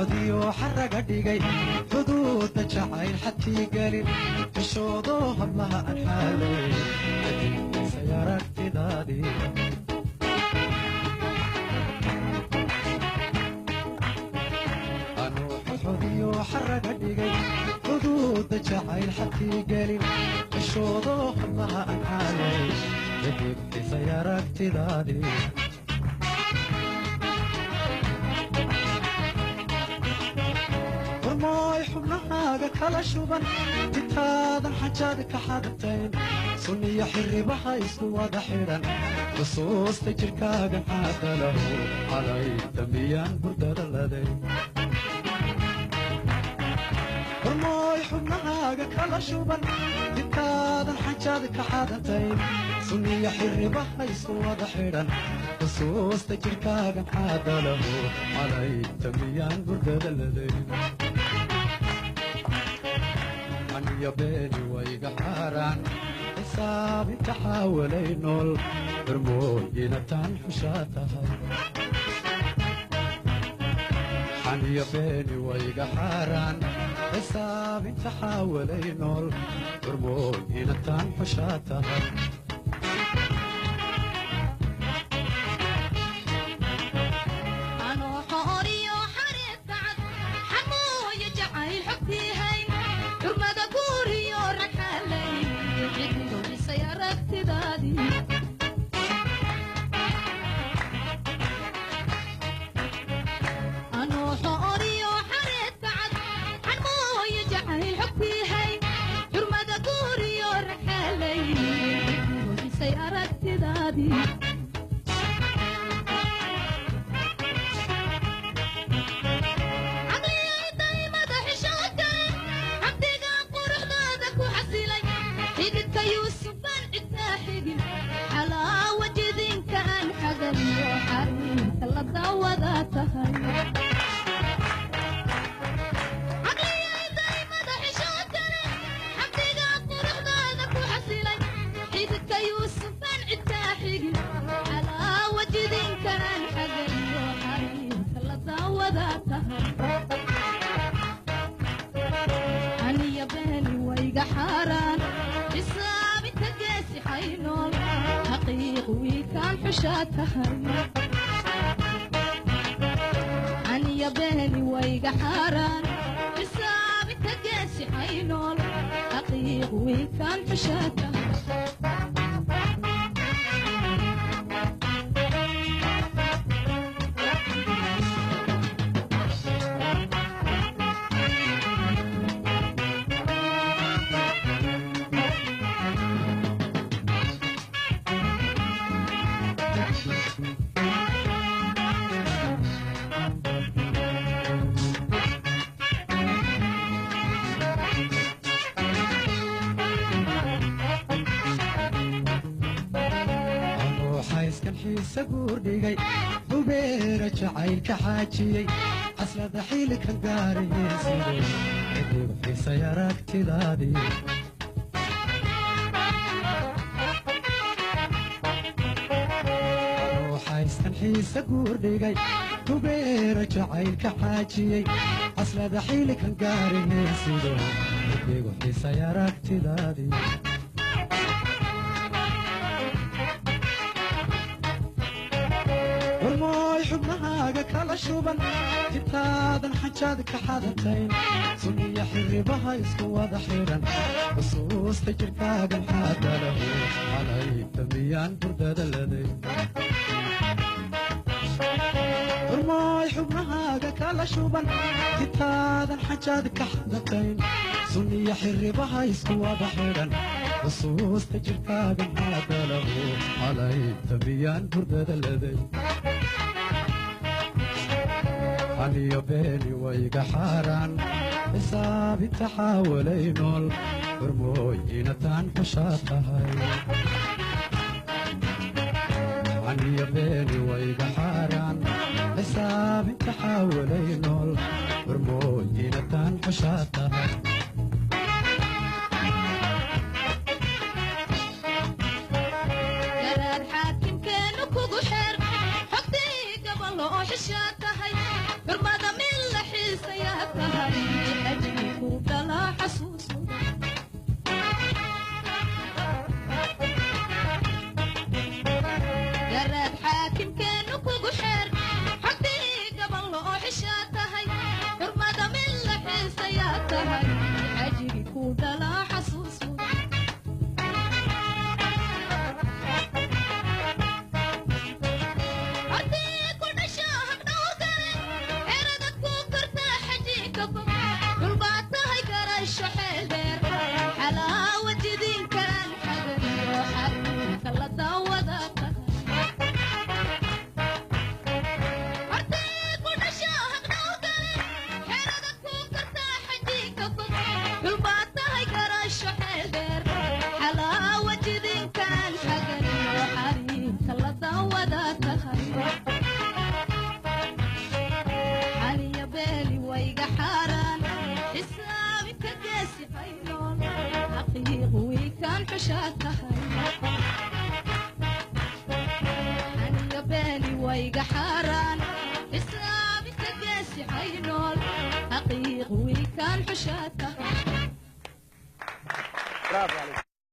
Xodxodiyo xaraga dhigay xuduudda jacayl xadkii gelin xishoodo hablaha aan xaalay kadibisay aragtidaadii. Anuu xodxodiyo xaraga dhigay xuduudda jacayl xadkii gelin xishoodo hablaha aan xaalay kadib xisay aragtidaadii. Hormooy xubnahaaga kala shuban intaadan xajaad ka xadatayn sunniyo xiribaha isku wada xidhan xusuusta jirkaagan xaadalahu calay dambiyaan hurdada laday. Hormooy xubnahaaga kala shuban intaadan xajaad ka xadatayn sunniyo xiribaha isku wada xidhan xusuusta jirkaagan xaadalahu calay dambiyaan hurdada laday. Aniyo beeni wayga xaaraan xisaabinta xaawalay nool hormooyina taan xushaa tahay. Xaniyo beeni wayga xaaraan xisaabinta xaawalay nool hormooyina taan xushaa tahay. Anuu xooriyo xareed bacad xamooyo jacayl xogtii hayn xurmada guuriyo rag xaalay xidigo dhisay aragtidaadii. Anuu xooriyo xareed bacad xamooyo jacayl xogtii hayn xurmada guuriyo rag xaalay xidigo dhisay aragtidaadii. Caqliyaydaymada xishoodkale xamdiga quruxdaada ku xasilay xididka Yuusufaan cidnaa xigin xalaawa jidinka aan xaganiyo xariinta la daawada tahay. Caqliyaydaymada xishoodkale xamdiga quruxdaada ku xasilay xididka Yuusufaan cidnaa xigin xalaawa jidinka aan xaganiyo xariinta la daawada tahay. Aniya beeni wayga xaaraan xisaabinta geesi xaynool xaqiiq wiilkaan xushaa tahay. Aniya beeni wayga xaaraan xisaabinta geesi xaynool xaqiiq wiilkaan xushaa tahay. Anuu xayskan xiise guurdhigay hubeera jacaylka xaajiyey xaslada xiilkan gaarayeysiday kadib xisay aragtidaadii. Anuu xayskan xiise guurdhigay hubeera jacaylka xaajiyey xaslada xiilkan gaarayeysido kadib xisay aragtidaadii. Hormooy xubnahaaga kala shuban intaadan xajaad ka xadatayn sunniyo xiribaha isku wada xidhan xusuusta jirkaagan xaadalahu calay damiyaan hurdada laday. Hormooy xubnahaaga kala shuban intaadan xajaad ka xadatayn sunniyo xiribaha isku wada xidhan xusuusta jirkaagan xaadalahu calay damiyaan hurdada laday. Aniyo beeni wayga xaaraan xisaabinta xaawalay nool hormooyina taan xushaa tahay. Aniyo beeni wayga xaaraan xisaabinta xaawalay nool hormooyina taan xushaa tahay. Garaad xaakimkeenu kugu xeer xogtii gabalo oo xishaa tahay xurmada mid la xiis xushaa tahay. Aniga beeni wayga xaaraan, xisaabinta geesi xaynool, xaqiiq wiilkaan xushaa tahay. Bravo عليك.